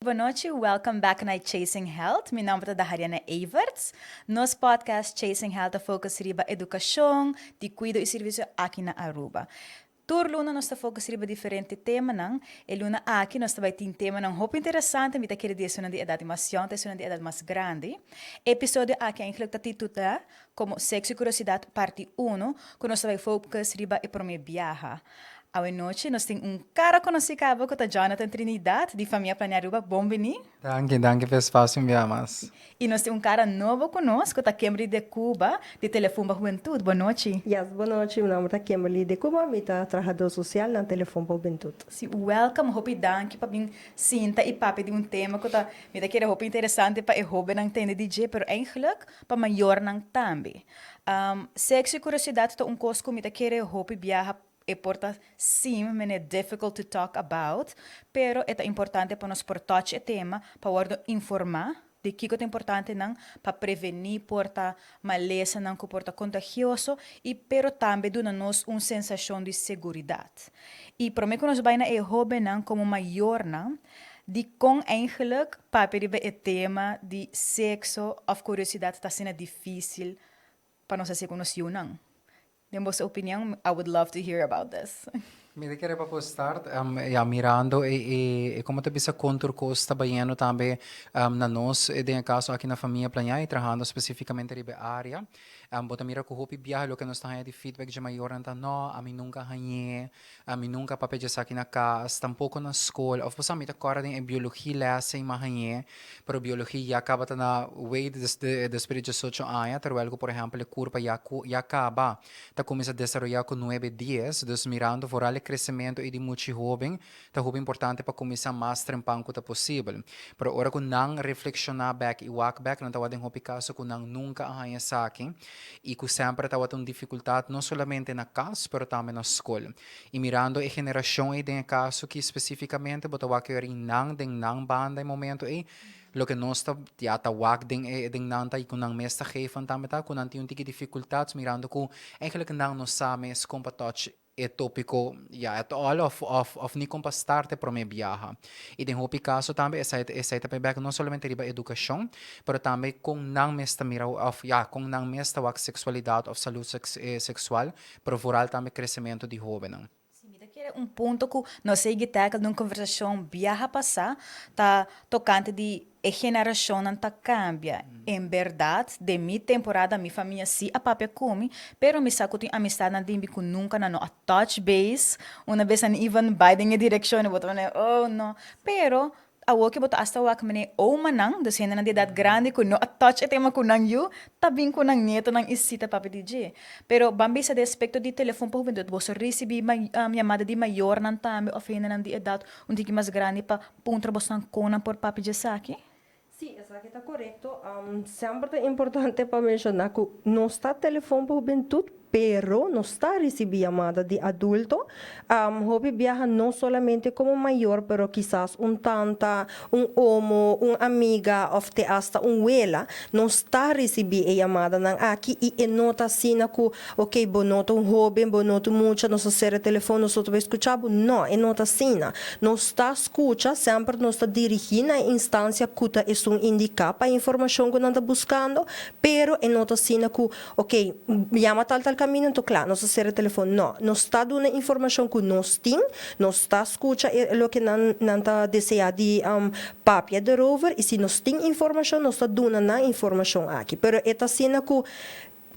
Bon nochi, welcome back na Chasing Health. Mi nomber ta Dahariana Everts. Nos podcast Chasing Health ta focus riba educacion, di cuido y servicio aki na Aruba. Tur luna nos ta focus riba diferente temanan. E luna aki nos ta bay tin temanan hopi interesante. Mi ta kere di esunnan di edad mas yong ta esunnan di edad mas grandi. Episodio aki eigenlijk ta titula como Sexo y Curiosidad parti uno, cu nos ta bay focus riba e prome biaha. Awe nochi nos tin un cara conoci caba cu ta Jonathan Trinidad di Famia Planea Aruba. Bon bini. Danki, danki pa e espacio un bia mas. Y nos tin un cara nobo cu nos cu ta Kimberly de Cuba di Telefon pa Hubentud. Bon nochi. Yes, bon nochi. Mi nomber ta Kimberly de Cuba. Mi ta trahador social na Telefon pa Hubentud. Si, welcome. Hopi danki pa bin sinta y papia di un tema cu ta, mi ta kere hopi interesante pa e hobennan tende di dje, pero eigenlijk pa mayornan tambe. Sexo y curiosidad ta un cos cu mi ta kere hopi biaha e por ta seem mene difficult to talk about, pero e ta importante pa nos por touch e tema pa wordo informa di kico ta importante nan pa preveni por ta malesanan cu por ta contagioso y pero tambe duna nos un sensacion di seguridad. Y prome cu nos bay na e hobennan como mayornan, dicon eigenlijk papia riba e tema di sexo of curiosidad ta asina dificil pa nos haci cu nos yiunan? Den boso opinion, I would love to hear about this. Mi ta kere pa por start, ya mirando e e e como ta bisa con tur cos ta bayendo tambe na nos den e caso aki na Famia Planea y trahando specificamente riba e area, bo ta mira cu hopi biaha loke nos ta haya di feedback dje mayornan ta no, ami nunca hañ'é, ami nunca papia dje esaki na cas, tampoco na scol, of bo sa mi ta corda den e biologie les ei mi a hañ'é, Pero biologia ya caba ta na way despues di diesocho aña, terwijl cu por ehempel e curpa ya ya caba ta cuminsa desaroya cu nuebe, dies. Dus mirando vooral e crecemento ey di muchi hoben ta hopi importante pa cuminsa mas trempan cu ta posibel. Pero ora cu nan reflexiona bek y wak bek nan ta wak den hopi caso cu nan nunca a haña esaki y cu semper tabata un dificultad no solamente na cas pero tambe na scol. Y mirando e generacion ey den e caso aki specificamente bo ta wak e nan den nan banda e momento ey, loke nos ta ya ta wak den e den nan ta y cu nan mes ta geven tambe ta cu nan tin un tiki dificultad mirando cu eigenlijk nan no sa mes con pa touch e topico ya at all of of of ni con pa start e prome biaha. Y den hopi caso tambe esey esey ta bek no solamente riba educacion pero tambe con nan mes ta mira of ya con nan mes ta wak sexualidad of salud sexual pero vooral tambe crecemento di hobennan. Si mi ta kere un punto cu nos sigui tackle den un conversacion biaha pasa ta tocante di e generacionnan ta cambia. En berdad den mi temporada mi famia si a papia cu mi, pero mi sa cu tin amistadnan den mi cu nunca nan no a touch base, una bes nan even bay den e direccion y bo ta manera oh no, pero Awor ke bo ta asta wak mene omanan, dus hendenan di edat grandi ku no a touch e tema ku nan yu, ta bin ku nan nietonan i sita papia di dje. Pero ban bisa den aspekto di telefon pa hubentud, boso risibí yamada di mayornan tambe òf hendenan di edat un tiki mas grandi pa puntra bosnan kon nan por papia dje esaki? Sí, esaki ta korekto. Semper ta importante pa menshoná ku nos ta telefon pa hubentud, Pero nos ta ricibi yamada di adulto, hopi biaha no solamente como mayor pero kisas un tanta, un omo, un amiga of te hasta un wela, nos ta ricibi e yamadanan aki y e no ta asina cu ok bo no ta un hoben, bo no ta un mucha, nos ta cera e telefon, nos no ta bay scucha bo, no e no ta asina. Nos ta scucha, semper nos ta dirigi na e instancia cu ta esun indica pa e informacion cu nan ta buscando, pero e no ta asina cu Ok, yama tal tal kaminda, anto kla, nos ta sera e telefon. No, nos ta duna informashon ku nos tin, nos ta skucha e loke nan nan ta deseá di papia derover i si nos tin informashon nos ta duna nan informashon aki. Pero e ta asina ku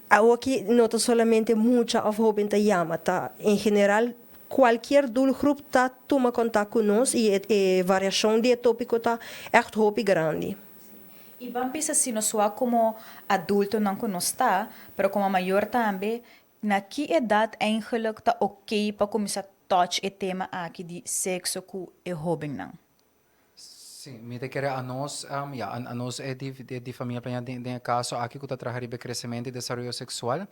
awoki no ta solamente mucha òf hóben ta yama, ta en general kualkier doelgroep ta tuma kontak ku nos i e e variashon di e tópiko ta ègt hopi grandi. I ban bisa si nos wak komo adultonan ku nos ta, pero komo mayor tambe, na ki edat eigenlijk ta oké pa kuminsá touch e tema aki di sekso ku e hóbennan? Sí, mi ta kere anos, ya, anos e di di famia plañá den e kaso aki ku ta traha riba e kresementu i desaroyo seksual,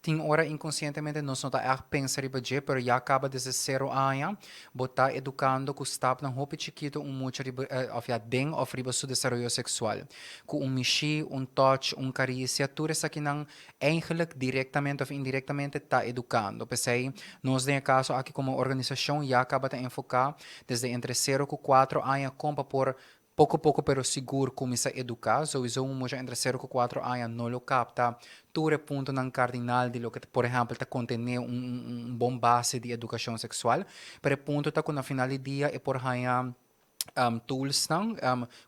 tin ora inkonsientemente nos no ta ègt pensa riba dje, pero ya kaba desde sero aña Bo ta edukando ku stapnan hopi chikitu un mucha riba òf ya den òf riba su desaroyo seksual. Ku un mishí, un tòch, un karisia, tur esakinan eigenlik direktamente òf indirektamente ta edukando. P'esei nos den e kaso aki komo organisashon ya kaba ta enfoká desde entre sero ku kuatro aña. kon pa por poko poko pero sigur kuminsá eduká. Souiso un mucha entre sero ku kuatro aña no lo kapta tur e puntonan kardinal di loke por ehèmpel ta kontené un un bon base di edukashon seksual. Pero e punto ta ku na final di dia e por haña toolsnan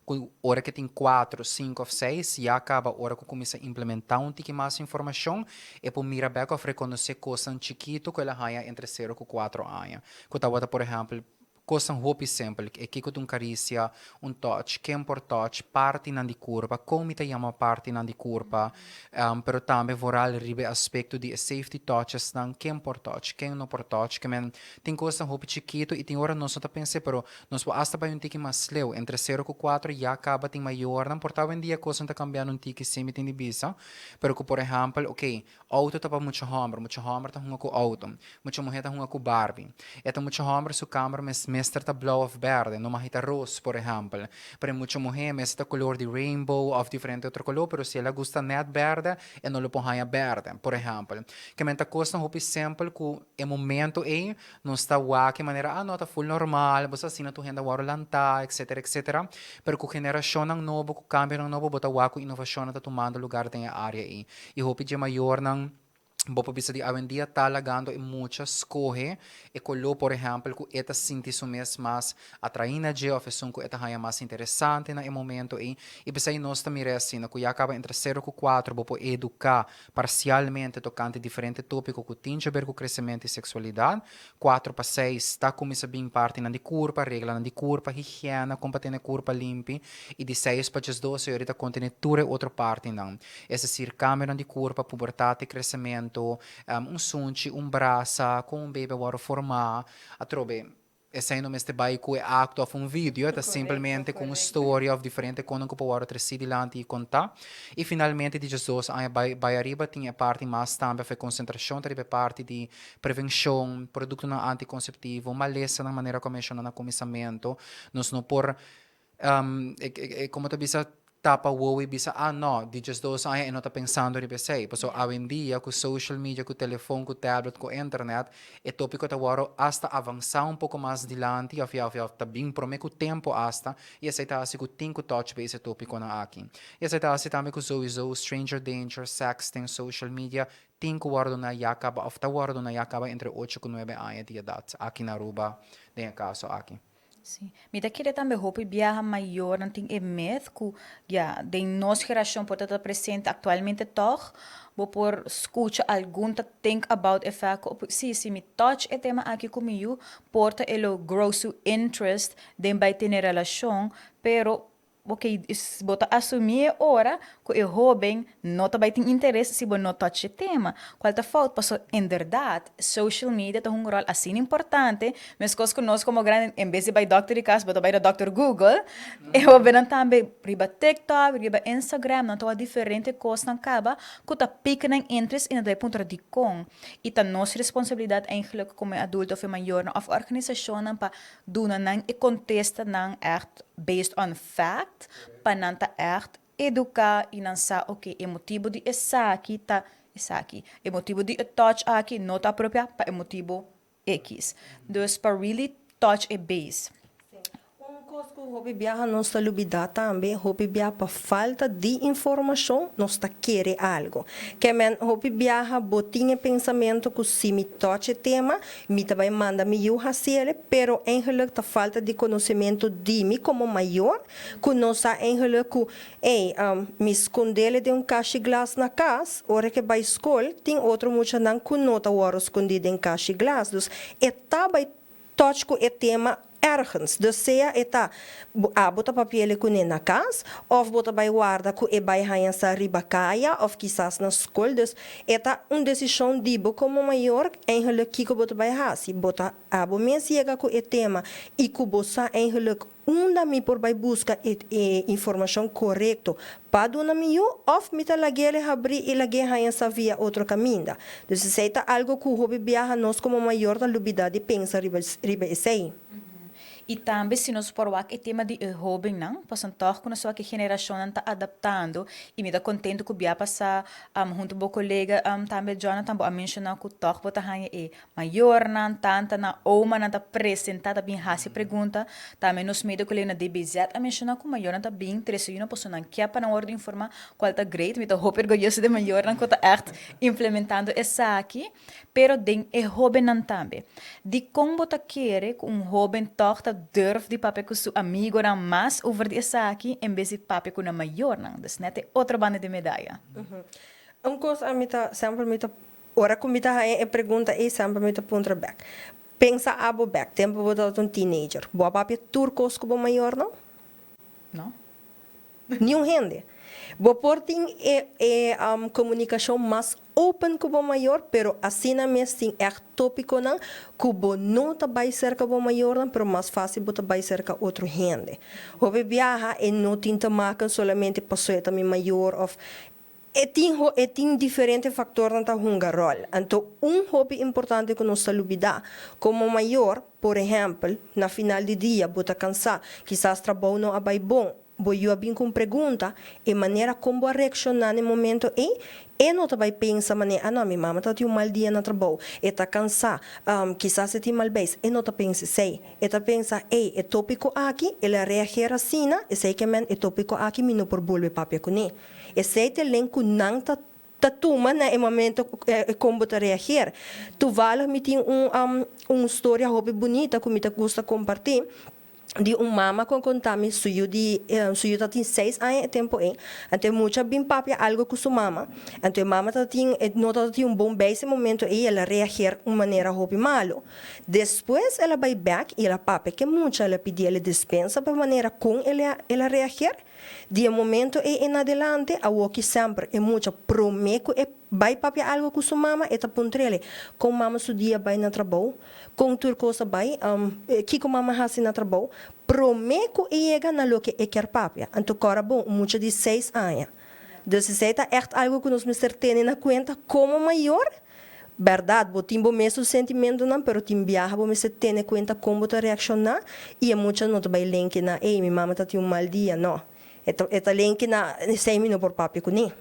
ku ora ke tin kuatro, sinku òf seis ya kaba ora ku kuminsá implementá un tiki mas informashon e por mira bèk òf rekonosé kosnan chikitu ku el a haña entre sero ku kuatro aña. Ku tabata por ehèmpel kosnan hopi simpel, e kiko ta un karisia, un touch, ken por touch, partinan di kurpa, kon mi ta yama partinan di kurpa, pero tambe vooral riba e aspekto di e safety touchesnan, ken por touch, ken no por touch, ke men tin kosnan hopi chikitu i tin ora nos no ta pens'é pero nos por asta bai un tiki mas leu, entre sero ku kuatro ya kaba tin mayornan, por ta awendia kosnan ta kambiando un tiki si mi tin di bisa, pero ku por ehèmpel, oke, Outo ta pa mucha hòmber, mucha hòmber ta hunga ku outo, mucha muhé ta hunga ku Barbie. E ta mucha hòmber su kamber mes mester ta blou òf bèrdè, no mag ta ros, por ehèmpel. Pero e mucha muhé mester ta kolor di rainbow òf diferente otro kolor, pero si el a gusta nèt bèrdè, e no lo por haña bèrdè, por ehèmpel. Ke men ta kosnan hopi simpel ku e momento ei nos ta wak e manera, ah no, ta ful normal, bo sa asina tur hende a wòrdu lantá, etcetera, etcetera. Pero ku generashonnan nobo, ku kambionan nobo, bo ta wak ku inovashonnan ta tumando lugar den e área ei. I hopi dje mayornan bo por bisa di awendia ta lagando e mucha skohe e koló por ehèmpel ku e ta sinti su mes mas atraí na dje òf esun ku e ta haña mas interesante na e momento ei. I p'esei nos ta mira e asina ku ya kaba entre sero ku kuatro bo por eduká parsialmente tokante diferente tópiko ku tin djaber ku kresementu i seksualidat. Kuatro pa seis ta kuminsá bin partinan di kurpa, reglanan di kurpa, higiena, kon pa tene kurpa limpi. I di seis pa diesdos e ora ta kontené tur e otro partinan. Es desir, kambionan di kurpa, pubertat i kresementu, un sunchi, un brasa, kon un bebe a wòrdu formá. Atrobe, esei no mester bai ku e akto òf un video, e ta simpelmente ku un storia òf diferente konan ku por wòrdu tresí dilanti i kontá. I finalmente di diesdos aña bai bai ariba tin e parti mas tambe òf e konsentrashon ta riba e parti di prevenshon, produktonan antikonseptivo, malesanan manera ku a menshoná na kuminsamentu. Nos no por E como ta bisa tapa wowo y bisa ah no, di 12 aña e no ta pensando riba esey. Pasobra awendia cu social media, cu telefon, cu tablet, cu internet, e topico ta worde hasta avansa un poco mas dilanti of ya of ya ta bin prome cu tempo hasta y esey ta haci cu tin cu touch base e topiconan aki. Y esey ta haci tambe cu souiso stranger danger, sexting, social media tin cu worde na ya caba of ta worde na ya caba entre ocho cu nuebe aña di edad aki na Aruba den e caso aki. Sí. Mi ta kere tambe hopi biaha mayornan tin e myth ku ya den nos generashon por ta ta presente aktualmente tòg bo por skucha algun ta think about e fèt ku sí si mi touch e tema aki ku mi yu por ta e lo grow su interest den bai tene relashon pero Ok, bo ta asumí e ora ku e hóben no ta bai tin interes si bo no touch e tema, kual ta fout paso inderdat social media ta hunga un ròl asina importante, meskos ku nos komo grandi en bes di bai dòkter di kas bo ta bai na dòkter Google, e hóbennan tambe riba TikTok, riba Instagram nan ta wak diferente kosnan kaba ku ta pika nan interes i nan ta bai puntra dikon i ta nos responsabilidat eigenlijk komo e adulto òf e mayornan òf organisashonnan pa duna nan e kontestanan ègt based on fact pa nan ta ègt eduká i nan sa oke e motibu di esaki ta esaki, e motibu di e touch aki no ta apropiá pa e motibu ekis. Dus pa really touch e base. Un kos ku hopi biaha nos ta lubidá tambe, hopi biaha pa falta di informashon nos ta kere algu. Ke men hopi biaha bo tin e pensamentu ku si mi touch e tema, Mi ta bai manda mi yu hasiele, pero eigenlijk ta falta di konosementu di mi komo mayor ku no sa eigenlijk ku, ey, mi skondele den un kashi glas na kas, ora ke bai skol tin otro muchanan ku no ta wòrdu skondí den kashi glas. Dus e ta bai touch ku e tema ergens. Dus sea e ta bo abo ta papiele kuné na kas òf bo ta bai warda ku e bai haña sa riba kaya òf kisas na skol. Dus e ta un desishon di bo komo mayor eigenlijk kiko bo ta bai hasi. Bo ta abo mes yega ku e tema i ku bo sa eigenlijk unda mi por bai buska e e informashon korekto pa duna mi yu òf mi ta lag'el habrí i lag'é haña sa via otro kaminda. Dus esei ta algu ku hopi biaha nos komo mayor ta lubidá di pensa riba riba esei. I tambe si nos por wak e tema di e hobennan, pasobra tòg ku nos wak e generashonnan ta adaptando i mi ta kontentu ku bia pasá huntu bo kolega tambe Jonathan bo a menshoná ku tòg bo ta haña e mayornan, tantanan, omanan ta presentá ta bin hasi pregunta. Tambe nos medio kolega na DBZ a menshoná ku mayornan ta bin trese yunan pasobra nan ke pa nan wòrdu informá, kual ta great. Mi ta hopi orguyoso di mayornan ku ta ègt implementando esaki. Pero den e hóbennan tambe. Dikon bo ta kere ku un hóben tòg ta durf di papia ku su amigonan mas over di esaki en bes di papia ku nan mayornan? Dus nèt e otro banda di medaya. Un kos ami ta semper mi ta ora ku mi ta haña e pregunta ei semper mi ta puntra bèk. Pensa abo bèk tempu bo tabata un teenager. Bo a papia tur kos ku bo mayornan? No. Niun hende. Bo por tin e e komunikashon mas open ku bo mayor, pero asina mes tin ègt tópikonan ku bo no ta bai serka bo mayornan, pero mas fásil bo ta bai serka otro hende. Hopi biaha e no tin te maken solamente pasobra e ta mi mayor òf e tin e tin diferente faktornan ta hunga ròl. Anto un hopi importante ku nos ta lubidá, komo mayor, por ehèmpel, na final di dia bo ta kansá, kisas trabou no a bai bon, Bo yu a bin ku un pregunta, e manera kon bo a reakshoná na e momento ei, e no ta bai pensa manera, ah no, mi mama ta tin un mal dia na trabou, e ta kansá, kisas e tin mal beis. E no ta pensa esei. E ta pensa, ey, e tópiko aki, el a reager asina, esei ke men e tópiko aki mi no por bolbe papia kuné. Esei ta e len ku nan ta ta tuma na e momento kon bo ta reager. Toevallig mi tin un un storia hopi bunita ku mi ta gusta kompartí. Di un mama ku a konta mi su yu di su yu ta tin seis aña e tempu ei, anto e mucha bin papia algu ku su mama, anto e mama ta tin e no ta tin un bon beis e momento ei el a reager un manera hopi malu. Despues el a bai bek i el a papia ku e mucha el a pidi el e despensa pa e manera kon el a el a reager. Di e momento ei en adelante awoki semper e mucha prome ku e bai papia algu ku su mama e ta puntr'el kon mama su dia bai na trabou, Kon tur kos a bai? Kiko mama hasi na trabou? Promé ku e yega na loke e kier papia. Anto kòrda bon, un mucha di seis aña. Dus esei ta ègt algu ku nos mester tene na kuenta komo mayor. Bèrdat, bo tin bo mesun sentimentunan, pero tin biaha bo mester tene kuenta kon bo ta reakshoná i e mucha no ta bai lenke na, ey, mi mama ta tin un mal dia. No. E ta e ta lenke na, esei mi no por papia kuné.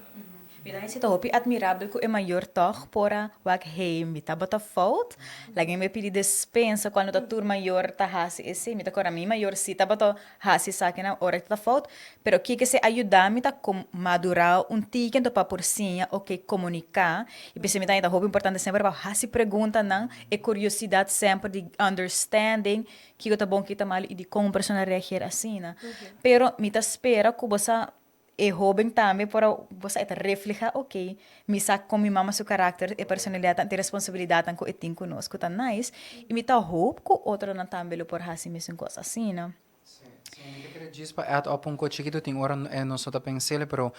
Mi ta hasi ta hopi admirabel ku e mayor tòg por a wak hey mi tabata fout, laga mi pidi despensa kuando ta tur mayor ta hasi esei, mi ta kòrda mi mayor si tabata hasi esakinan ora ta fout, pero kiko esei a yuda mi ta madurá un tiki anto pa por siña oke komuniká i p'esei mi ta haña ta hopi importante semper pa hasi preguntanan, e kuriosidat semper di understanding kiko ta bon kiko ta malu i dikon un persona a reageer asina, pero mi ta spera ku bo sa E hoben tambe por a bo sa e ta refleha ok mi sa kon mi mama su karakter e personalidatnan e responsabilidatnan ku e tin ku nos ku ta nice i mi ta hoop ku otronan tambe lo por hasi mesun kos asina. Sí, sí, mi ta kere djis pa add up un kos chikitu tin ora nos no ta pens'el pero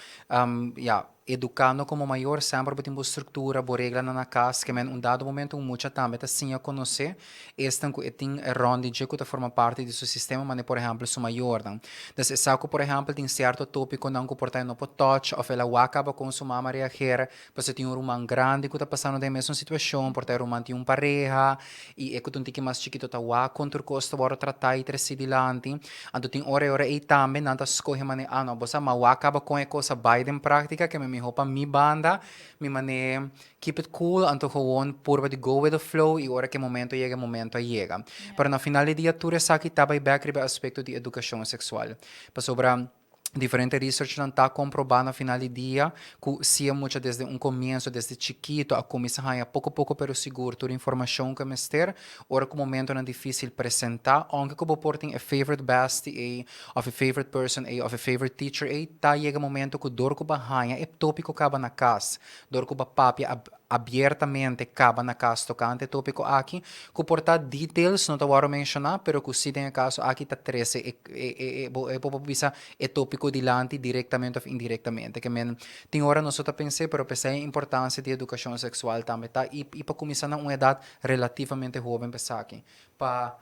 ya edukando komo mayor semper bo tin bo struktura bo reglanan na kas ke men un dado momento un mucha tambe ta siña konosé Esnan ku e tin rònt di dje ku ta forma parti di su sistema, manera por ehèmpel su mayornan. Dus e sa ku por ehèmpel tin sierto tópikonan ku por ta e no por touch òf el a wak kaba kon su mama reager, pasobra e tin un ruman grandi ku ta pasando den e mesun situashon, por ta e ruman tin un pareha i e ku ta un tiki mas chikito ta wak kon tur kos ta wòrdu tratá i tresí dilanti. Anto tin ora e ora ei tambe nan ta skohe manera, ah no, bo sa, m'a wak kaba kon e kos a bai den práktika, ke mi mihó pa mi banda, mi manera Keep it cool, anto gewoon purba di go with the flow y ora cu e momento yega e momento a yega. Pero na final di dia tur esaki ta bay bek riba e aspecto di educacion sexual. Pasobra diferente researchnan ta comproba na final di dia cu si e mucha desde un comienzo, desde chikito a cuminsa haya poco poco pero sigur tur informacion cu e mester, ora cu momentonan dificil presenta, aunke cu bo por tin e favorite bestie ey of e favorite person ey of e favorite teacher ey, ta yega momento cu dor cu bo a haya e topico caba na cas, Dor ku bo papia abiertamente kaba na kas tokante e tópiko aki, ku por ta details no ta wòrdu menshoná, pero ku si den e kaso aki ta trese e e bo e bo por bisa e tópiko dilanti direktamente òf indirektamente. Ke men tin ora nos no ta pens'é, pero p'esei e importansia di edukashon seksual tambe ta i i pa kuminsá na un edat relativamente hóben p'esaki pa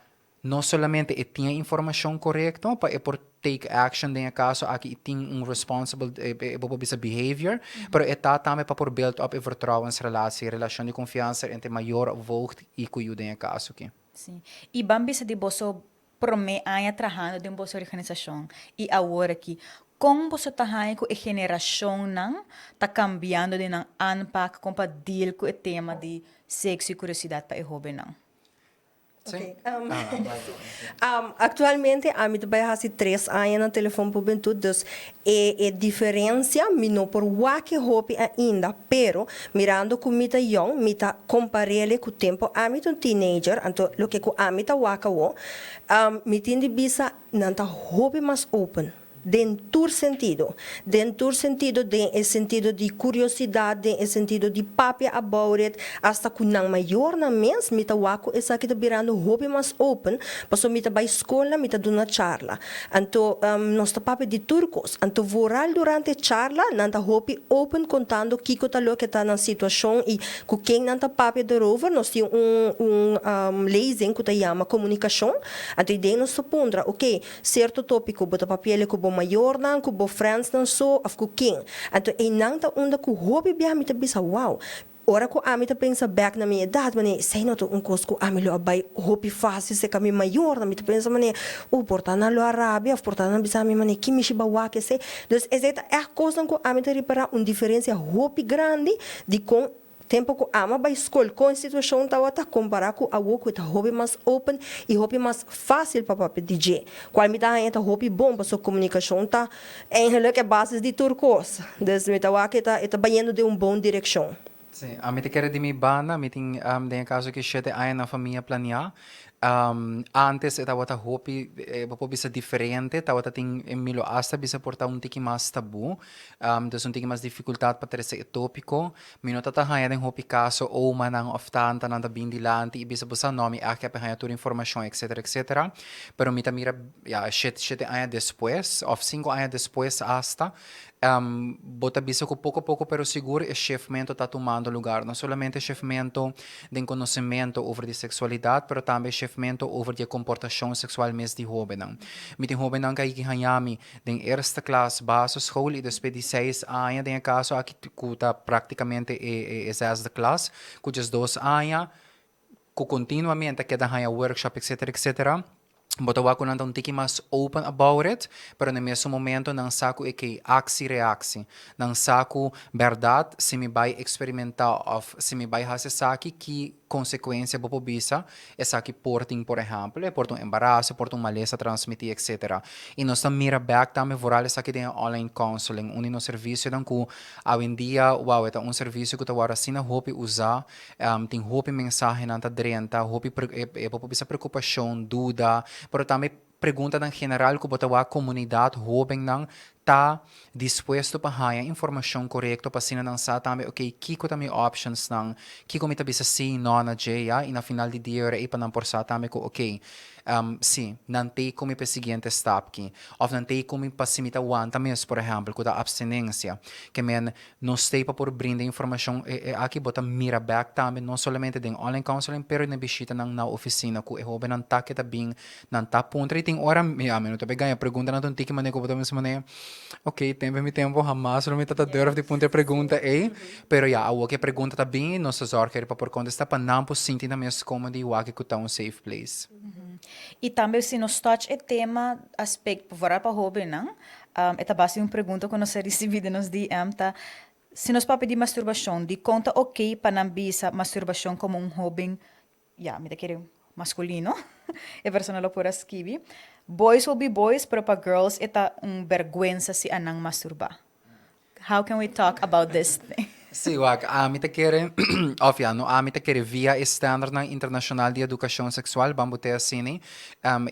No solamente e tin e informacion corecto pa e por take action den e caso aki y tin un responsible, bo por bisa behavior, pero e ta tambe pa por build up e vertrouwensrelatie, relacion di confiansa entre mayor, voogd y cu yu den e caso aki. Sí. Y ban bisa di boso promé aña trahando den boso organisashon i awor aki, kon boso ta haña ku e generashonnan ta kambiando den nan aanpak kon pa deal ku e tema di sekso i kuriosidat pa e hóbennan? Sí. Um, actualmente ami ta bai hasi 3 aña na Telefon pa Hubentud, dus e diferencia mi no por wak e hopi ainda, pero mirando cu mi ta yong, mi ta comparele cu tempo ami ta un teenager, anto loke cu ami ta wak awo, mi tin di bisa nan ta hopi mas open. Den tur sentido. Den tur sentido, den e sentido di curiosidad, den e sentido di papia about it, hasta cu nan mayornan mes, mi ta wak cu esaki ta birando hopi mas open, pasobra mi ta bay scolnan, mi ta duna charla. Anto, nos ta papia di tur cos. Anto vooral durante e charla, nan ta hopi open contando kico ta loke ta nan situacion y cu ken nan ta papia derover. Nos tin un un lezing cu ta yama comunicacion. Anto y den nos ta puntra, ok, Sierto tópiko bo ta papi'el ku bo mayornan, ku bo frèndsnan so òf ku ken. Anto einan ta unda ku hopi biaha mi ta bisa, Wow! Ora ku ami ta pensa bèk na mi edat, manera esei no ta un kos ku ami lo a bai hopi fásil serka mi mayornan. Mi ta pensa manera, Uh, por ta nan lo a rabia òf por ta nan bisa mi manera ki mishi bo a wak esei. Dus esei ta ègt kosnan ku ami ta ripará un diferensia hopi grandi di kon Tempo ku ama bai skol kon e situashon tabata kompará ku awo ku e ta hopi mas open i hopi mas fásil pa papia di dje, kual mi ta haña ta hopi bon pasobra komunikashon ta eigenlik e basis di tur kos. Dus mi ta wak e ta e ta bayendo den un bon direkshon. Sí, ami ta kere di mi banda, mi tin den e kaso aki shete aña na famia planiá. Antes e tabata hopi, bo por bisa diferente, tabata tin, mi lo asta bisa por ta un tiki mas tabú, dus un tiki mas difikultat pa trese e tópiko. Mi no ta ta haña den hopi kaso omanan òf tantanan ta bin dilanti i bisa bo sa no mi aki a pe haña tur informashon etcetera etcetera pero mi ta mira ya shete shete aña despues òf sinku aña despues asta bo ta bisa ku poko poko pero sigur e shefmento ta tumando lugar no solamente shefmento den konosementu over di seksualidat pero tambe shefmento over di e komportashon seksual mes di hóbennan mi tin hóbennan ku a yigi haña mi Den eerste klas basisschool y despues di seis aña den e caso aki cu ta practicamente e e zesde klas cu diesdos aña cu continuamente a keda haña workshop etcetera etcetera bo ta wak cu nan ta un tiki mas open about it pero na e mesun momento nan sa cu e key actie reactie nan sa cu berdad si mi bay experimenta of si mi bay haci esaki ki konsekuensia bo por bisa esaki por tin por ehèmpel e por ta un embaraso e por ta un malesa transmití etcetera i nos ta mira bèk tambe vooral esaki den e online counseling un di nos servisionan ku awendia wou e ta un servisio ku ta wòrdu asina hopi usá tin hopi mensahenan ta drenta hopi e bo por bisa preokupashon duda pero tambe Preguntanan general ku bo ta wak komunidat hóbennan ta dispuesto pa haña informashon korekto pa asina nan sa tambe ok kiko ta mi optionsnan, kiko mi ta bisa sí, no na dje ya i na final di dia ora ei pa nan por sa tambe ku ok sí nan tei ku mi pa e siguiente stap ki òf nan tei ku mi pa si mi ta wanta mes por ehèmpel ku ta apstinensia ke men Nos stay pa por brinda informacion e aki bo ta mira bek tambe no solamente den online counseling pero den bishitanan na oficina cu e hobennan ta ke ta bin nan ta puntra y tin ora mi a mi no ta bay gaña preguntanan ta un tiki manera cu bo ta bisa manera ok tempo mi tempo hamas lo mi ta ta durf di puntra e pregunta ey pero ya awor cu e pregunta ta bin nos ta zorg pa por contesta pa nan por sinti nan mes como di wak cu ta un safe place. Y tambe si nos touch e tema aspecto vooral pa hobennan E ta base di un pregunta ku nos a risibí den nos DM ta, Si nos papia di masturbashon, dikon ta okey pa nan bisa masturbashon komo un hóben, ya, mi ta kere maskulino, e persona lo por a skibi, Boys will be boys, pero pa girls e ta un bèrgwensa si a nan masturbá. How can we talk about this thing? Sí, wak, ami ta kere, of ya, no ami ta kere, via e standardnan internashonal di edukashon seksual, ban bo te asini,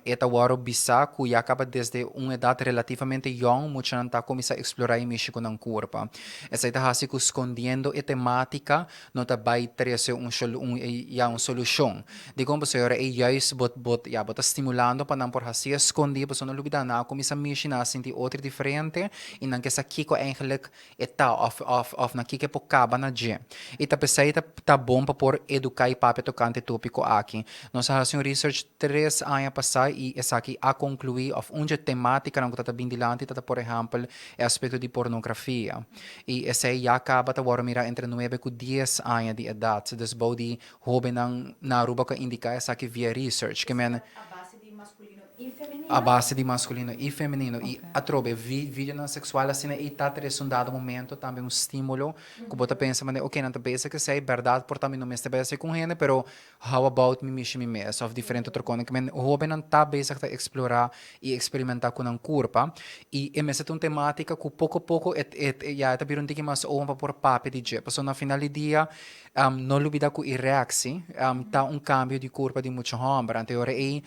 e ta wòrdu bisá ku ya kaba desde un edat relativamente yòn muchanan ta kuminsá eksplorá i mishi ku nan kurpa. Esei ta hasi ku skondiendo e temátika no ta bai trese un un ya un solushon. Dikon? Pasobra ora ei juist bo bo ya bo ta stimulando pa nan por hasié skondí, pasobra no lubidá nan a kuminsá mishi, nan a sinti otro diferente i nan ke sa kiko eigenlijk e ta òf òf òf na kiko e por kaba na dje. I ta p'esei ta ta bon pa por eduká i papia tokante e tópiko aki. Nos a hasi un research tres aña pasá i esaki a konkluí òf un dje temátikanan ku ta ta bin dilanti ta ta por ehèmpel e aspekto di pornografia. I esei ya kaba ta wòrdu mirá entre nuebe ku dies aña di edat. Dus bou di hóbennan na Aruba ku a indiká esaki via research. Ke men. A base di maskulino i A base di masculino y femenino y atrobe videonan sexual asina ey ta trece un dado momento tambe un stimulo cu bo ta pensa manera ok nan ta bezig esey berdad por ta mi no mester bay haci cu un hende pero how about mi mishi mi mes of diferente otro cosnan kimen hobennan ta bezig ta explora y experimenta cu nan curpa y e mester ta un tematica cu poco poco e e ya e ta bira un tiki mas open pa por papia di dje pasobra na final di dia no lubida cu e reactie ta un cambio di curpa di mucha homber anto e ora ey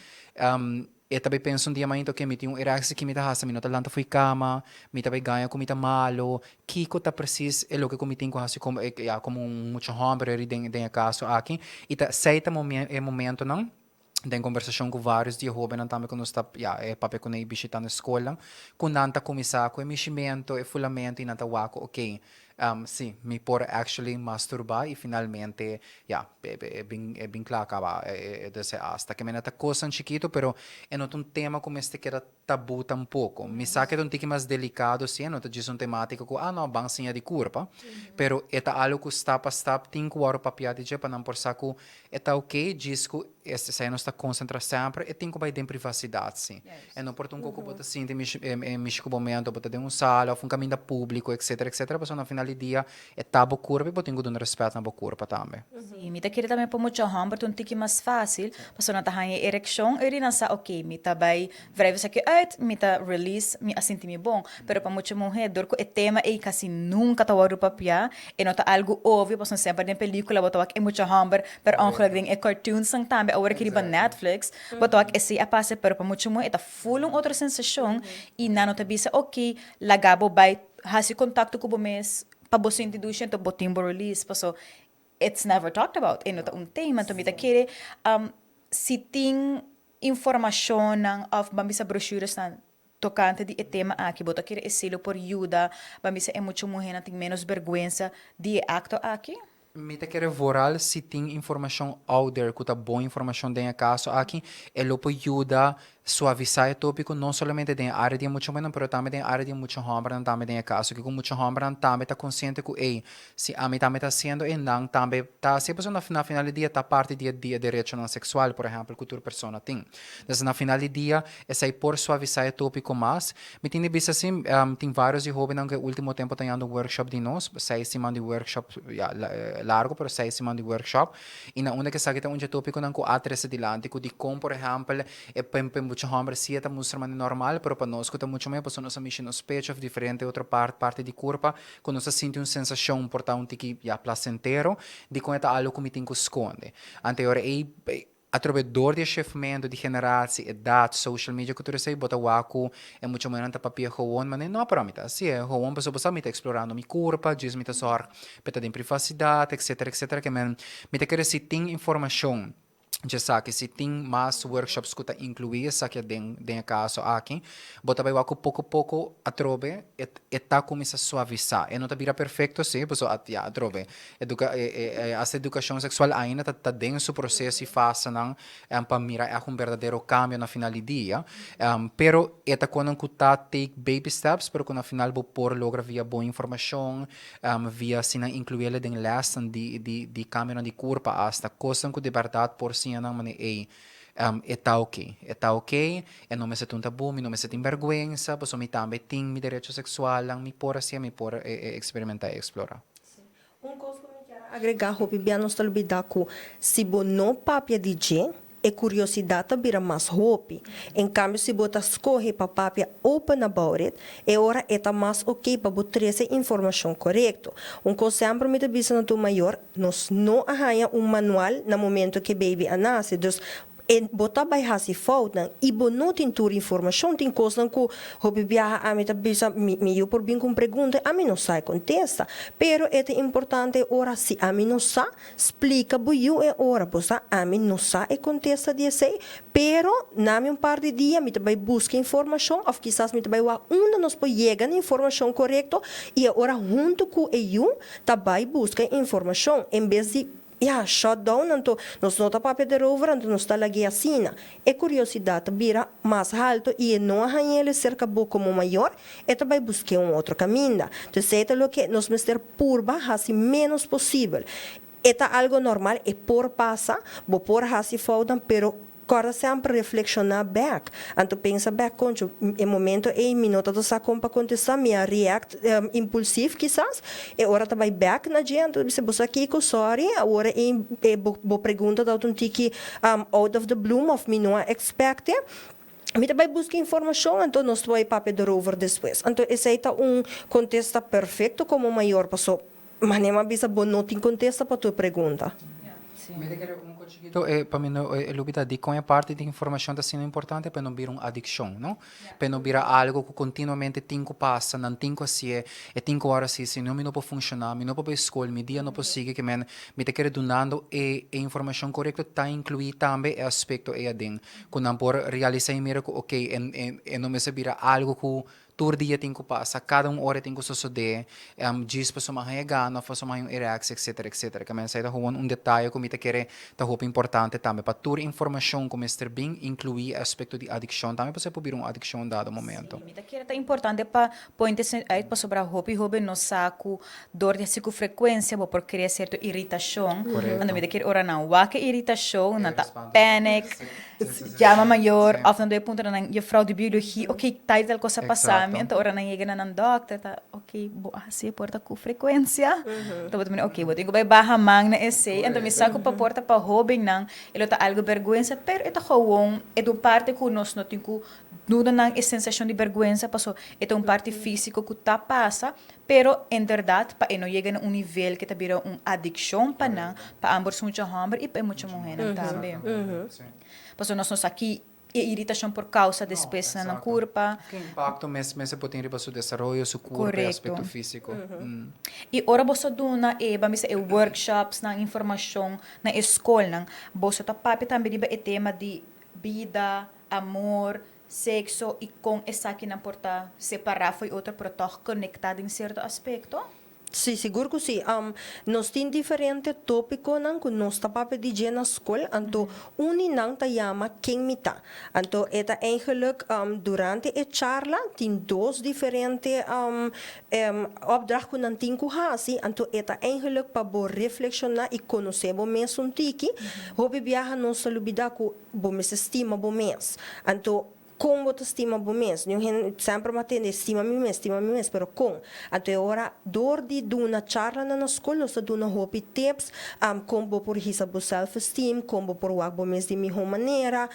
E ta bay pensa un dia mainta, ok, mi tin un erectie, ki mi ta haci? Mi no ta lanta fo'i cama, mi ta bay gaña cu mi ta malo. Kico ta precies e loke cu mi tin cu haci como, ya, como un mucha homber eri den, den e caso aki? Y ta esey ta e momentonan den conversacion cu varios di e hobennan tambe cu nos ta, ya, e papia cu nan y bishita na e scolnan, cu nan ta cuminsa cu e mishimento, e fulamento y nan ta wak cu, ok, Sí, mi por actually masturba y finalmente, ya, e bin, e bin cla caba e deseo hasta. Ke mena ta cosnan chikito, pero e no ta un tema cu mester keda tabu tampoco. Mi sa ke ta un tiki mas delicado si, e no ta djis un tematica cu, ah no, ban siña di curpa. Pero e ta algo cu stap a stap tin cu wòrdu papia di dje pa nan por sa cu e ta ok, djis cu esei nos ta concentra semper, e tin cu bay den privacidad si. E no por ta un cu bo ta sinti mishi cu bo mente, bo ta den un sala of un caminda publico etcetera etcetera, pasobra na final di dia e ta bo curpa y bo tin cu duna respet na bo curpa tambe. Si, mi ta kere tambe pa mucha homber ta un tiki mas facil, pasobra nan ta haña e ereccion y nan sa ok mi ta bay wrijf esaki uit, mi ta release, mi a sinti mi bon. Pero pa mucha muher dor cu e tema ey casi nunca ta wordo papia, e no ta algo obvio pasobra semper den pelicula bo ta wak e mucha homber per ongeluk den e cartoonsnan tambe awor aki riba Netflix, Bo ta wak esei a pasa pero pa mucha muhé e ta ful un otro sensashon i nan no ta bisa ok laga bo bai hasi kontakto ku bo mes pa bo sinti dushi anto bo tin bo release paso it's never talked about e no ta un tema anto mi ta kere si tin informashonnan òf ban bisa brochuresnan tokante di e tema aki bo ta kere esei lo por yuda ban bisa e mucha muhénan tin ménos bèrgwensa di e akto aki? Mi ta kere vooral si tin informacion out there cu ta bon informacion den e caso aki, e lo por yuda suavisa e topico no solamente den e area di e mucha muhernan pero tambe den e area di e mucha hombernan tambe den e caso aki cu mucha hombernan tambe ta consciente cu ey si ami tambe ta haciendo ey nan tambe ta haci pasobra na final di dia ta parti di e di e derechonan sexual por ehempel cu tur persona tin. Entonces na final di dia esey por suavisa e topico mas. Mi tin di bisa si, tin varios di hobennan ku e ultimo tempo ta yanda un workshop di nos, seis siman di workshop, ya, largo pero seis siman di workshop, i na unda ku esaki ta un dje topiconan ku a trese dilanti ku dikon por ehèmpel e pa e mucha hòmber si e ta mustra manera normal pero pa nos ku ta mucha muhé pasobra nos a mishi nos pecho òf diferente otro parti di kurpa ku nos ta sinti un sensashon por ta un tiki, ya, plasentero, dikon e ta algu ku mi tin ku skonde. Anto e ora ei Atrobe dor di e shifmento di generatie, edad, social media ku tur esei, bo ta wak ku e mucha muhernan ta papia gewoon manera no pero ami ta hasi e gewoon pasobra bo sa mi ta explorando mi kurpa, djis mi ta zorg pa e ta den privasidat etcetera etcetera ke men mi ta kere si tin informashon dje esaki si tin mas workshops ku ta inkluí esaki aden den e kaso aki bo ta bai wak ku poko poko atrobe e e ta kuminsá suavisá e no ta bira perfekto si pasobra ya atrobe Educa hasta educacion sexual ainda ta ta den su proceso y fasenan pa mira echt un berdadero cambio na final di dia. Pero e ta conan cu ta take baby steps pero cu na final bo por logra via bon informacion, via asina incluele den lesnan di di di cambionan di curpa hasta cosnan cu di berdad por siña nan manera ey e ta ok, e ta ok, e no mester ta un tabu, mi no mester tin berguensa pasobra mi tambe tin mi derecho sexualnan, mi por hacié, mi por experimenta y explora. Un kos ku mi kier a agregá, hopi bia nos ta lubidá ku si bo no papia di dje, e kuriosidat ta bira mas hopi. En kambio si bo ta skohe pa papia open about it, e ora e ta mas oké pa bo trese informashon korekto. Un kos semper mi ta bisa na tur mayor, nos no a haña un manual na momento ku e baby a nase, dus E bo ta bai hasi foutnan i bo no tin tur informashon. Tin kosnan ku hopi biaha ami ta bisa mi mi yu por bin ku un pregunta i ami no sa e kontesta. Pero e ta importante e ora si ami no sa, splika bo yu e ora. Bo sa ami no sa e kontesta di esei, pero na mi un par di dia mi ta bai buska informashon òf kisas mi ta bai wak unda nos por yega na informashon korekto i e ora huntu ku e yu ta bai buska e informashon en bes di Ya, shut down anto nos no ta papia derover anto nos ta lag'é asina. E curiosidad ta bira mas halto y e no a hañ'el cerca bo como mayor, e ta bay busqu'é un otro caminda. Entonces esey ta loke nos mester purba haci menos posibel. E ta algo normal, e por pasa, bo por haci foutnan, pero. Kòrda semper reflekshoná bèk. Anto pensa bèk, Koncho, e momento ei mi no tabata sa kon pa kontestá, mi a react impulsief kisas. E ora ta bai bèk na dje, anto ta bisa, Bo sa kiko? Sòri, awor ei bo bo pregunta tabata un tiki out of the bloom òf mi no a expect e. Mi ta bai buska informashon, anto nos ta bai papia derover despues. Anto esei ta un kontesta perfekto komo mayor, paso manera mi a bisa bo no tin kontesta pa tur pregunta. Mi ta kere un kos chikito e pa mi no e lubida dikon e parti di informashon ta asina importante pa e no bira un adikshon no pa e no bira algo ku kontinuamente tin ku pasa nan tin ku hasié e tin ku wòrdu hasi si no mi no por funshoná mi no por bai skol mi dia no por sigui ke men mi ta kere dunando e e informashon korekto ta inkluí tambe e aspekto ei aden ku nan por realisá i mira ku okey e e e no mester bira algo ku Tur dia tin ku pasa, kada un ora tin ku sosodé, djis pasobra mi a haña gana òf pasobra mi a haña un ereksi, etsetera, etsetera. Ke men esei ta gewoon un detaye ku mi ta kere ta hopi importante tambe pa tur informashon ku mester bin inkluí e aspekto di adikshon tambe pasobra e por bira un adikshon un dado momento. Sí, mi ta kere ta importante pa point esei uit pasobra hopi hoben no sa ku dor di hasi ku frekuensia bo por krea sierto iritashon. Anto mi ta kere ora nan wak e iritashon nan ta panic. Yama mayor of nan debe puntra nan juffrouw di biologie, ok, tal y tal cosa a pasa mi, anto ora nan yega na nan dokter ta, ok, bo a haci e por ta cu frecuencia? Anto bo ta mira, ok, bo tin cu bay baha man na esey, anto mi sa cu pa por ta pa hobennan e lo ta algo berguensa, pero e ta gewoon, e ta un parti cu nos no tin cu duna nan e sensacion di berguensa, paso e ta un parti fisico cu ta pasa, pero inderdaad pa e no yega na un nivel ke ta bira un adikshon pa nan, pa ambos mucha hòmber i pa e mucha muhénan tambe. Pasobra nos no sa ki e iritashon por kousa despues na nan kurpa. Ki impakto mes mester por tin riba su desaroyo, su kurpa i aspekto físiko. I ora boso duna e, ban bisa e workshopsnan, informashon na e skolnan, boso ta papia tambe riba e tema di bida, amor, Sexo i kon esakinan por ta separá fo'i otro pero tòg konektá den sierto aspekto? Sí, sigur ku sí. Nos tin diferente tópikonan ku nos ta papia di dje na skol, anto un di nan ta yama Ken mi ta? Anto e ta eigenlik durante e charla tin dos diferente opdracht ku nan tin ku hasi, anto e ta eigenlik pa bo reflekshoná i konosé bo mes un tiki. Hopi biaha nos ta lubidá ku Bo mester stima bo mes. Anto, kon bo ta stima bo mes? Niun hende semper bo a tende stima mi mes, stima mi mes, pero kon? Anto e ora dor di duna charlanan na skol nos ta duna hopi tips kon bo por hisa bo self esteem, kon bo por wak bo mes di mihó manera,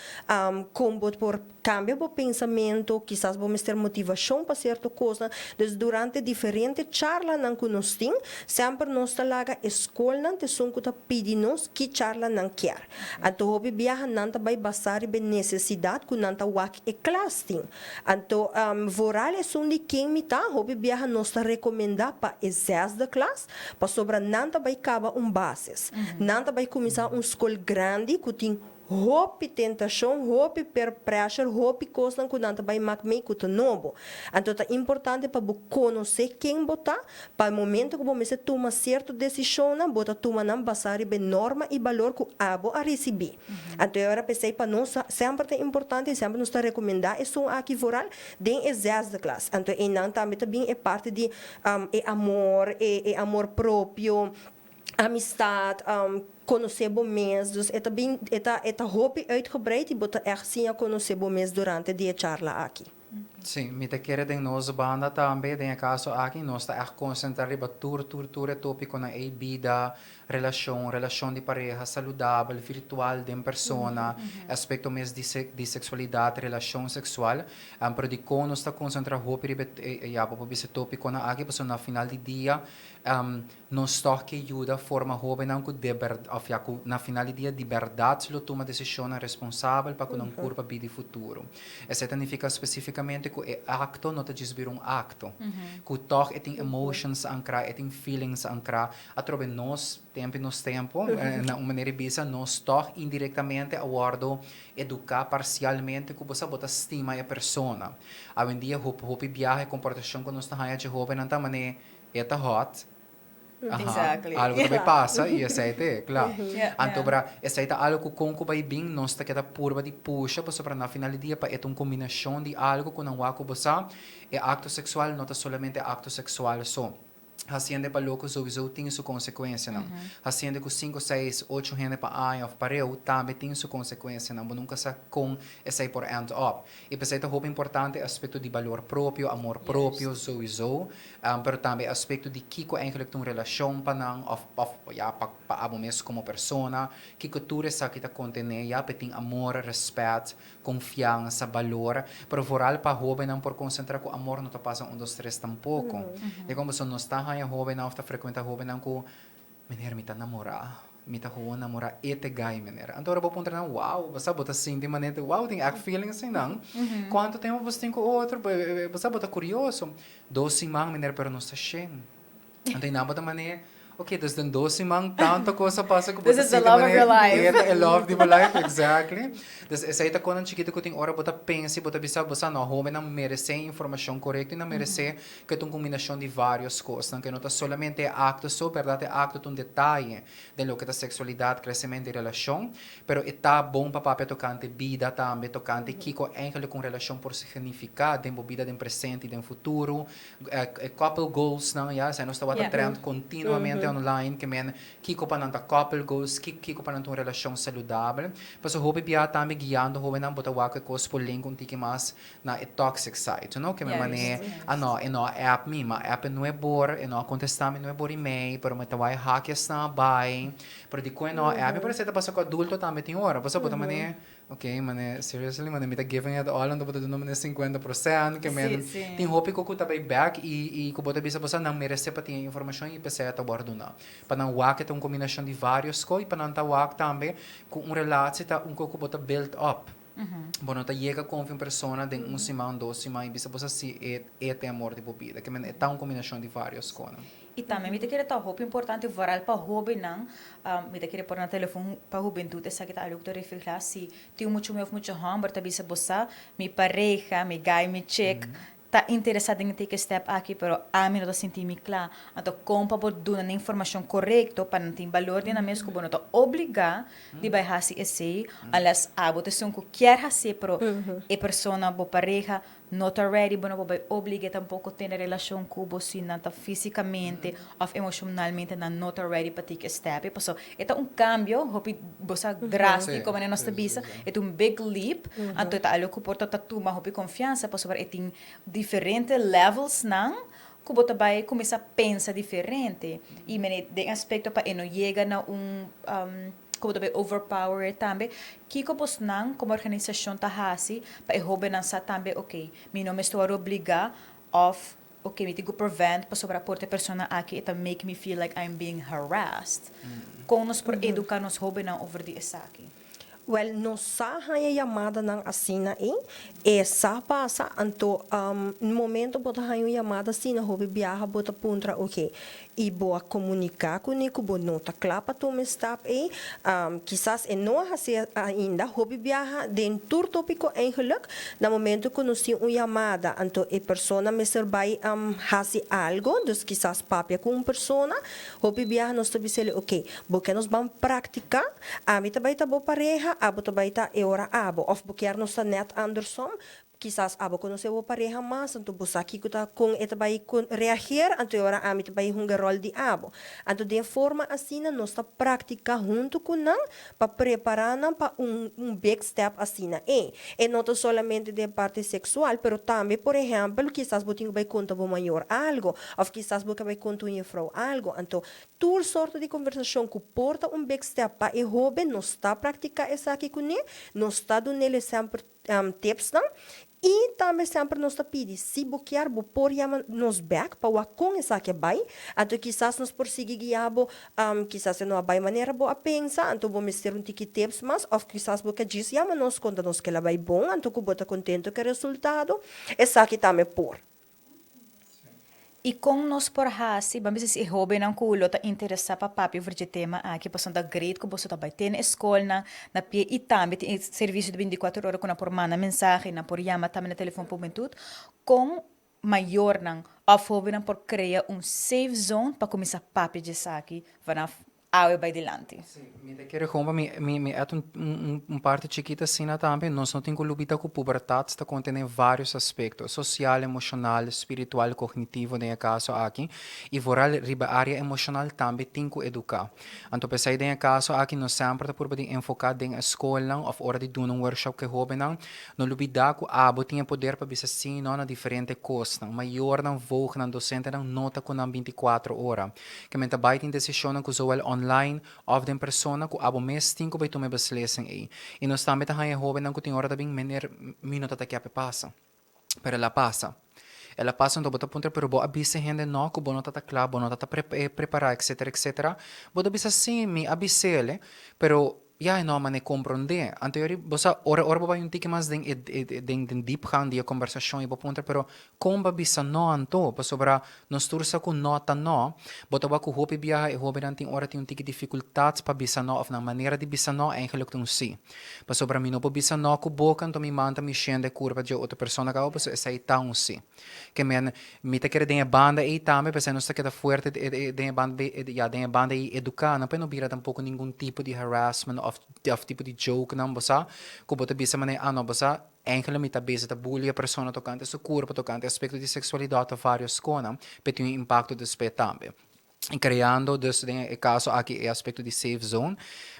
kon bo por kambia bo pensamentu, kisas bo mester motivashon pa sierto kosnan. Dus durante diferente charlanan ku nos tin, semper nos ta laga e skolnan ta esun ku ta pidi nos ki charla nan kier. Anto hopi biaha nan ta bai basá riba e nesesidat ku nan ta wak e klas tin. Anto vooral esun di ken mi ta, hopi biaha nos ta rekomendá pa e zesde klas, pasobra nan ta bai kaba un basis. Nan ta bai kuminsá un skol grandi ku tin hopi tentashon, hopi peer pressure, hopi kosnan ku nan ta bai mak mee ku ta nobo. Anto ta importante pa bo konosé ken bo ta, Pa e momento ku bo mester tuma sierto desishonnan, bo ta tuma nan basá riba e norma i balor ku abo a risibí. Anto e ora p'esei pa nos semper ta importante i semper nos ta rekomendá esun aki vooral den e zesde klas. Anto einan tambe ta bin e parti di e amor, e amor propio, amistat, konosé bo mes. Dus e ta bin e ta e ta hopi uitgebreid i bo ta ègt siña konosé bo mes durante di e charla aki. Sí, mi ta kere den nos banda tambe, den e kaso aki, nos ta ègt konsentrá riba tur, tur, tur e tópikonan ei, bida, relashon, relashon di pareha saludabel, virtual, den persona, aspekto mes di di seksualidat, relashon seksual. Pero dikon nos ta konsentrá hopi riba e, ya, bo por bisa e tópikonan aki? Pasobra na final di dia Nos tòg ke yuda forma hóbennan ku de bèrd òf ya ku na final di dia di bèrdat lo tuma desishonnan responsabel pa ku nan kurpa bida i futuro. Esei ta nifiká spesífikamente ku e akto no ta djis bira un akto, ku tòg e tin emotions ankrá, e tin feelings ankrá. Atrobe nos tempu i nos tempu, na un manera di bisa, nos tòg indirektamente a wòrdu eduká parsialmente ku bo sa bo ta stima e persona. Awendia hopi hopi biaha e komportashon ku nos ta haña dje hóbennan ta manera E ta hot. Aha. Exactly. Algo ta bai pasa i esei ta e, kla. Yeah, Anto yeah. bra, esei ta algo ku kon ku bai bin nos ta keda purba di pusha pasobra na final di dia pa e ta un kombinashon di algo ku nan wak ku bo sa, e akto seksual no ta solamente akto seksual so. Hasiende pa loko souiso tin su konsekuensianan. Hasiende ku sinku, seis, ocho hende pa aña òf pareu tambe tin su konsekuensianan. Bo nunka sa kon esei por end up. I p'esei ta hopi importante e aspekto di balor propio, amor propio souiso, pero tambe e aspekto di kiko eigenlijk ta un relashon pa nan òf òf ya pa pa abo mes komo persona, kiko tur esaki ta kontené ya p'e tin amor, rèspèt, Confiansa, balor, pero vooral pa hobennan por concentra cu amor no ta pasa un dos tres tampoco. Dicon pasobra nos ta haña hobennan of ta frecuenta hobennan cu, Meneer mi ta namora, mi ta gewoon namora e te guy meneer. Anto ora bo puntra nan, wow, bo sa bo ta sinti manera wow tin echt feelings sin nan. Cuanto tempo bo tin cu otro? Bo sa bo ta curioso. Dos siman meneer pero nos ta shen. Anto y nan bo ta mane, ok, dus den dos siman tanto cos a pasa cu bo ta sinti mane e ta e love di bo life, exactly. Dus esey ta conan chikito cu tin ora bo ta pensa y bo ta bisa bo sa no, hobennan merece informacion corecto y nan merece cu e ta un combinacion di varios cosnan, cu e no ta solamente e acto so, berdad e acto ta un detaye den loke ta sexualidad, crecemento y relacion, pero e ta bon pa papia tocante bida tambe, tocante kico eigenlijk un relacion por significa den bo bida den presente y den futuro, E couple goals nan ya, esei nos tabata trend continuamente online, ke men kiko pa nan ta couple goals, kiko pa nan ta un relashon saludabel. Pasobra hopi bia tambe guiando hobennan bo ta wak e kos por link un tiki mas na e toxic side, you know, ke men mane, ah no, e no a app mi, ma app e nuebor, e no a kontestá mi nuebor email, pero mi ta wak e hak esnan a bai, pero dikon e no a app mi? Pero esei ta pasa ku adulto tambe tin ora, pasobra bo ta mane, Ok, mane, seriously, mane, mi ta giving it all, anto bo ta duna mane 50%, ke men tin hopi ku ku ta bai bek i i ku bo ta bisa bo sa nan merese pa tin e informashon i p'esei a ta wòrdu duna. Pa nan wak e ta un kombinashon di vários kos i pa nan ta wak tambe ku un relatie ta un kos ku bo ta build up. Bo no ta yega konfia un persona den un siman, dos siman i bisa bo sa si e e ta e amor di bo bida. Ke men e ta un kombinashon di vários kosnan. I tambe mi ta kere ta hopi importante vooral pa hobennan, mi ta kere por na telefon pa hubentud esaki ta algo ku ta reflehá si tin un mucha muhé òf mucha hòmber ta bisa bo sa mi pareha, mi guy, mi chick ta interesá den e take e step aki pero ami no ta sinti mi kla. Anto kon pa bo duna nan informashon korekto pa nan tin balor di nan mes ku bo no ta obligá di bai hasi esei unless abo ta esun ku kier hasié pero e persona bo pareha No ta ready, bo no por bai oblig'é tampoco tene relacion cu bo si nan ta fisicamente of emocionalmente nan no ta ready pa take e step. Paso e ta un cambio hopi bo sa drastico manera nos ta bisa, e ta un big leap, anto e ta algo cu por ta tuma hopi confiansa pasobra e tin diferente levelsnan cu bo ta bai cuminsa pensa diferente y mene den aspecto pa e no yega na un cu bo ta bai overpower e tambe, kico bosnan como organisacion ta haci pa e hobennan sa tambe ok mi no mester worde obliga of ok mi tin cu prevent pasobra por ta e persona aki e ta make me feel like I'm being harassed. Con nos por educa nos hobennan over di esaki? Wel, nos sa haña yamadanan asina ei. E sa pasa, anto momento bo ta haña un yamada asina hopi biaha bo ta puntra oke, i bo a komuniká kuné ku bo no ta kla pa tuma e stap ei? Kisas e no a hasi ainda. Hopi biaha den tur tópiko eigenlik, na momento ku nos tin un yamada anto e persona mester bai hasi algo, dus kisas papia ku un persona, Hopi biaha nos ta bisa el'e, Oké, bo ke nos ban praktiká? Ami ta bai ta bo pareha, abo ta bai ta e ora abo. Òf bo kier nos ta nèt andersom? Kisas abo konosé bo pareha mas, anto bo sa kiko ta kon e ta bai reageer, anto e ora ami ta bai hunga e ròl di abo. Anto den forma asina nos ta praktiká huntu ku nan pa prepará nan pa un un big step asina ei. E no ta solamente den parti seksual, pero tambe por ehèmpel kisas bo tin ku bai konta bo mayor algo, òf kisas bo ke bai konta un jefrou algo. Anto tur sorto di konversashon ku por ta un big step pa e hóben, nos ta praktiká esaki kuné, nos ta dun'el e semper tipsnan i tambe semper nos ta pidi si bo kier bo por yama nos bek pa wak kon esaki a bai, anto kisas nos por sigui guia bo, kisas e no a bai manera bo a pensa, anto bo mester un tiki tips mas of kisas bo ke djis yama nos konta nos ke la bai bon anto ku bo ta kontento ku e resultado, esaki tambe por. I kon nos por hasi? Ban bisa si e hóbennan ku lo ta interesá pa papia over dje tema aki, pasobra ta great ku boso ta bai tene e skolnan na pie i tambe tin e servisio di bintikuater ora ku nan por manda mensahe, nan por yama tambe na telefon pa hubentut. Kon mayornan òf hóbennan por krea un safe zone pa kuminsá papia dje esaki vanaf? awe bai dilanti. Sí, mi ta kere gewoon pa mi mi mi add un un un parti chikito asina tambe, nos no tin ku lubida ku pubertat ta kontené vários aspekto, sosial, emoshonal, spiritual, kognitivo den e kaso aki, i vooral riba área emoshonal tambe tin ku eduká. Anto p'esei den e kaso aki nos semper ta purba di enfoká den e skolnan òf ora di duna un workshop ku e hóbennan, no lubidá ku abo tin e poder pa bisa sí no na diferente kosnan. Mayornan, voognan, dosentenan no ta ku nan bintikuatro ora. Ke men ta bai tin desishonnan ku zowel online òf den persona ku abo mes tin ku bai tuma e beslissing ei. I nos tambe ta haña e hóbennan ku tin ora ta bin, Meneer, mi no ta ta kier p'e pasa. Pero el a pasa. El a pasa anto bo ta puntra pero bo a bisa hende no ku bo no ta ta kla, bo no ta ta prepará etcetera etcetera. Bo ta bisa sí, mi a bis'el, pero ya e no a manera komprondé. Anto yori bo sa ora ora bo bai un tiki mas den e den den diepgang di e kombersashon i bo puntra pero kon bo a bisa no anto? Pasobra nos tur sa ku no ta no. Bo ta wak ku hopi biaha e hóbennan tin ora tin un tiki difikultat pa bisa no òf nan manera di bisa no eigenlijk ta un sí. Pasobra mi no por bisa no ku boka, anto mi man ta mishendo e kurpa dje otro persona kaba, pasobra esei ta un sí. Ke men, mi ta kere den e banda ei tambe, p'esei nos ta keda fuerte den e banda di, ya, den e banda ei eduká nan, pa e no bira tampoko ningun tipo di harassment òf òf tipo di jokenan, bo sa, ku bo ta bisa manera, ah no, bo sa, eigenlijk mi ta bezig ta bully e persona tokante su kurpa, tokante aspekto di seksualidat òf vários konan, p'e tin un impakto despues tambe. Creando dus den e caso aki e aspecto di safe zone.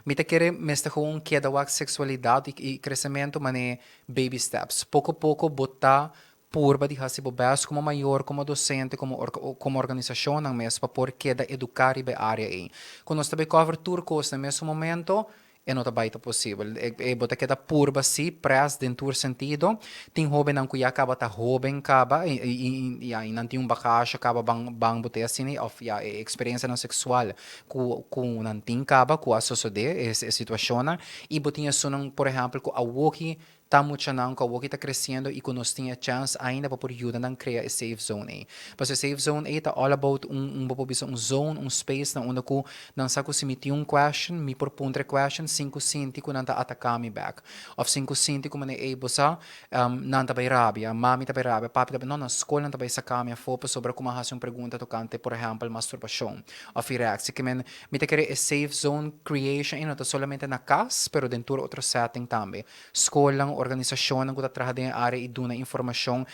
Mi ta kere mester gewoon keda wak sexualidad y crecemento mane baby steps. Poco poco bo ta purba di haci bo best como mayor, como docente, como como organisacionnan mes pa por keda educa riba e area ey. Cu nos ta bay cover tur cos na e mesun momento, E no ta bai ta posibel. E bo ta keda purba si, pres den tur sentido. Tin hobennan ku ya kaba ta hoben kaba i ya i nan tin un bagashe kaba ban ban bo te asina òf ya e eksperensianan seksual ku ku nan tin kaba ku a sosodé e e situashonnan i bo tin esunnan por ehèmpel ku awoki Ta muchanan ku awoki ta kresiendo i ku nos tin e chèns ainda pa por yuda nan krea e safe zone ei. Pasobra e safe zone ei ta all about un un bo por bisa un zone, un space na unda ku nan sa ku si mi tin un question mi por puntra e question sin ku sinti ku nan ta ataká mi bèk. Òf sin ku sinti ku manera ei bo sa nan ta bai rabia, mami ta bai rabia, papi ta bai no na skol nan ta bai saka mi afó pasobra ku mi a hasi un pregunta tokante por ehèmpel masturbashon òf ereksi. Ke men mi ta kere e safe zone creation ei no ta solamente na kas pero den tur otro setting tambe. Skolnan, organisashonnan ku ta traha den e área i duna informashon.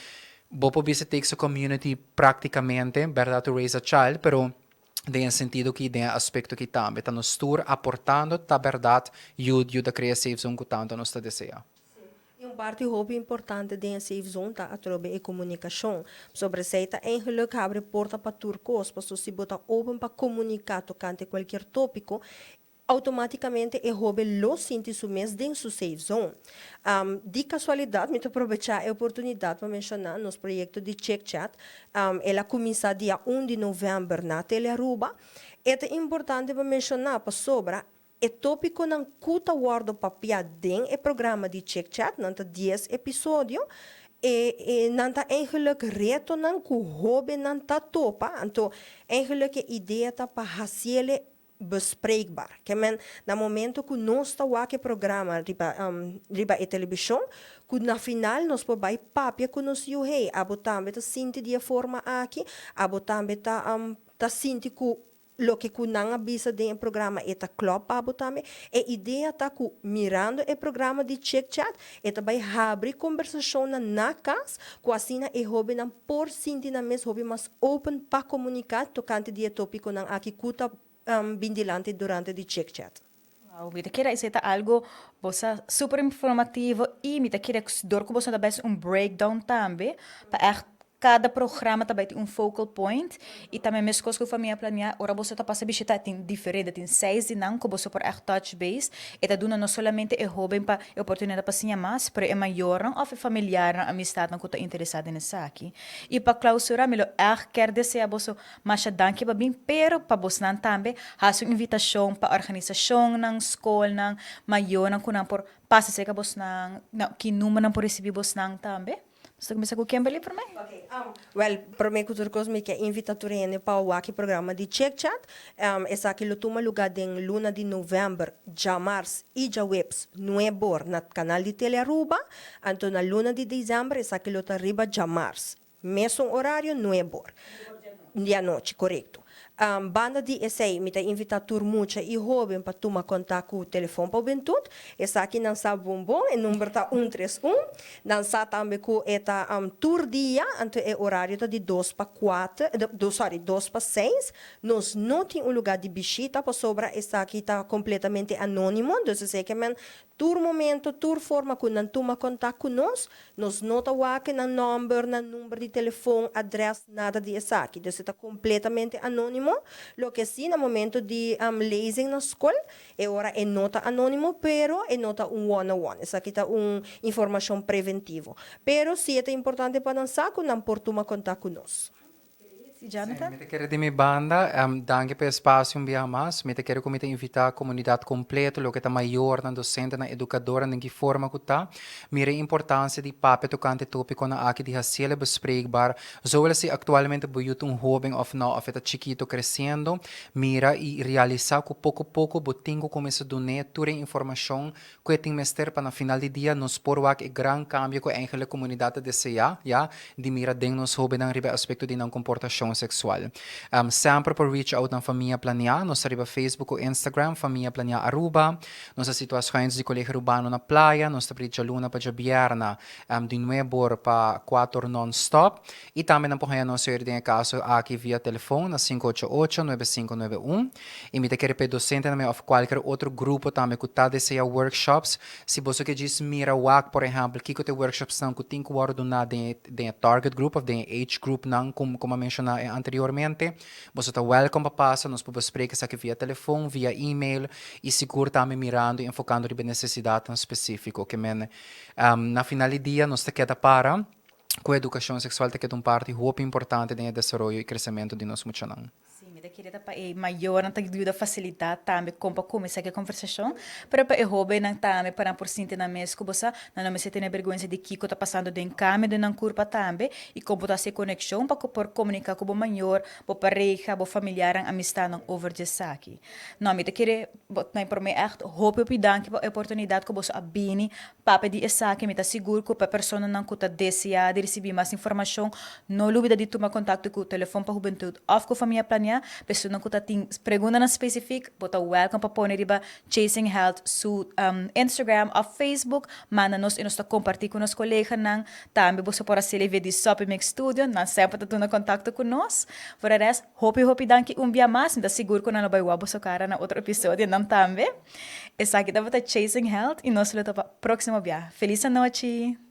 Bo por bisa takes a community práktikamente, bèrdat, to raise a child, pero den e sentido ki, den e aspekto ki tambe ta nos tur aportando ta bèrdat yu yuda krea safe zone ku tantu nos ta deseá. Sí, i un parti hopi importante den e safe zone ta atrobe e komunikashon. Pasobra esei ta eigenlijk habri porta pa tur kos, pasobra si bo ta open pa komuniká tokante kualkier tópiko, Automáticamente e hoben lo sinti su mes den su safe zone. Di casualidad mi ta probecha e oportunidad pa menciona nos proyecto di Chick Chat. El a cuminsa dia un di november na Telearuba. E ta importante pa menciona pasobra e topiconan cu ta wordo papia den e programa di Chick Chat, nan ta dies episodio, e e nan ta eigenlijk retonan cu hobennan ta topa, anto eigenlijk e idea ta pa haciele bespreekbaar. Ke men na momento ku nos ta wak e programa riba riba e telebishon, ku na final nos por bai papia ku nos yu, hey, abo tambe ta sinti di e forma aki, abo tambe ta ta sinti ku loke ku nan a bisa den e programa e ta klòp pa abo tambe. E idea ta ku mirando e programa di Chit Chat e ta bai habri kombersashonnan na kas ku asina e hóbennan por sinti nan mes hopi mas open pa komuniká tokante di e tópikonan aki ku ta bin dilanti durante di Chick Chat. Wow, mi ta kere esei ta algo bo sa super informativo i mi ta kere dor ku boso ta bai un breakdown tambe pa ègt kada programa ta bai tin un focal point i tambe meskos ku Famia Planea ora boso ta pasa bishita tin diferente tin seis di nan ku boso por ègt touch base e ta duna no solamente e hoben pa e oportunidat pa siña mas pero e mayornan òf e familiarnan amistatnan ku ta interesá den esaki. I pa clausura mi lo ègt kier desea boso masha danki pa bin, pero pa bosnan tambe hasi un invitacion pa organisacionnan, scolnan, mayornan cu nan por pasa cerca bosnan, na ki number nan por ricibi bosnan tambe. Nos ta cuminsa cu Kimberly prome. Ok, wel, prome cu tur cos mi kier invita tur hende pa wak e programa di Chick Chat. Esaki lo tuma luga den luna di november, djamars y djaweps nuebor na canal di Telearuba. Anto na luna di december esaki lo ta riba djamars, mesun horario, nuebor di anochi, corecto. Banda di esei mi ta invitá tur mucha i hóben pa tuma kontak ku Telefòn pa Hubentut. Esaki nan sa bon bon, e number ta un tres un. Nan sa tambe ku e ta tur dia, anto e orario ta di dos pa kuater, sorry, dos pa seis. Nos no tin un lugá di bishita pasobra esaki ta kompletamente anónimo, dus esei ke men Tur momento, tur forma ku nan tuma kontak ku nos, nos no ta wak nan nòmber, nan number di telefon, adrès, nada di esaki. Dus e ta kompletamente anónimo. Loke sí, na momento di lezing na skol, e ora e no ta anónimo, pero e no ta un one on one. Esaki ta un informashon preventivo. Pero sí e ta importante pa nan sa ku nan por tuma kontak ku nos. Si Jonathan? Mi ta kere di mi banda, danki pa e espacio un biaha mas. Mi ta kere ku mi ta invita komunidat kompleto, loke ta mayornan, dosentenan, edukadornan, den ki forma ku ta, mira e importansia di papia tokante e topikonan aki, di hasiel e bespreekbaar, zowel si aktualmente bo yu ta un hoben òf no, òf e ta chikito kresiendo, mira i realisá ku poko poko bo tin ku kuminsá dun'é tur e informashon ku e tin mester pa na final di dia nos por wak e gran kambio ku eigenlijk komunidat ta deseá, ya, di mira den nos hóbennan riba e aspekto di nan komportashon seksual. Semper por reach out na Famia Planeá. Nos ta riba Facebook ku Instagram, Famia Planeá Aruba. Nos ta situá schuins di Colegio Arubano na Playa. Nos ta bri djaluna pa djabièrna di nuebor pa kuator non-stop. I tambe nan por haña nos hoyer den e kaso aki via telefon na sinku ocho ocho, nuebe sinku nuebe un. I mi ta kere p'e dosentenan mi òf kualker otro grupo tambe ku ta deseá workshops, si boso ke djis mira wak por ehèmpel kiko ta e workshopsnan ku tin ku wòrdu duná den e den e target group òf den e age groupnan ku ku mi a menshoná anteriormente, boso ta wèlkòm pa pasa, nos por besprek esaki via telefon, via email i sigur tambe mirando i enfokando riba e nesesidatnan spesífiko. Ke men na final di dia nos ta keda para. Ku edukashon seksual ta keda un parti hopi importante den e desaroyo i kresementu di nos muchanan. Sí, mi ta kere ta pa e mayornan ta yuda fasilitá tambe kon pa kuminsá ku e konversashon, pero pa e hóbennan tambe pa nan por sinti nan mes ku bo sa, nan no mester tene bergwensa di kiko ta pasando den kambio den nan kurpa tambe i kon bo ta hasi e konekshon pa por komuniká ku bo mayor, bo pareha, bo familiarnan, amistanan over di esaki. No, mi ta kere bo na e promé ègt hopi hopi danki pa e oportunidat ku boso a bini Papia di esaki, mi ta sigur ku pa e personanan ku ta deseá di risibí mas informashon, no lubida di tuma kontakto ku Telefon pa Hubentut òf ku Famia Planeá. Personanan ku ta tin preguntanan spesifik, bo ta wèlkòm pa pone riba Chasing Health su Instagram òf Facebook. Manda nos i nos ta kompartí ku nos koleganan. Tambe boso por hasiel via di Soppy Mix Studio, nan semper ta tuma kontakto ku nos. Por e rèst, hopi hopi danki un bia mas. Mi ta sigur ku nan lo bai wak boso kara na otro episodionan tambe. Esaki tabata Chasing Health y nos lo topa proximo bia. Feliz anochi!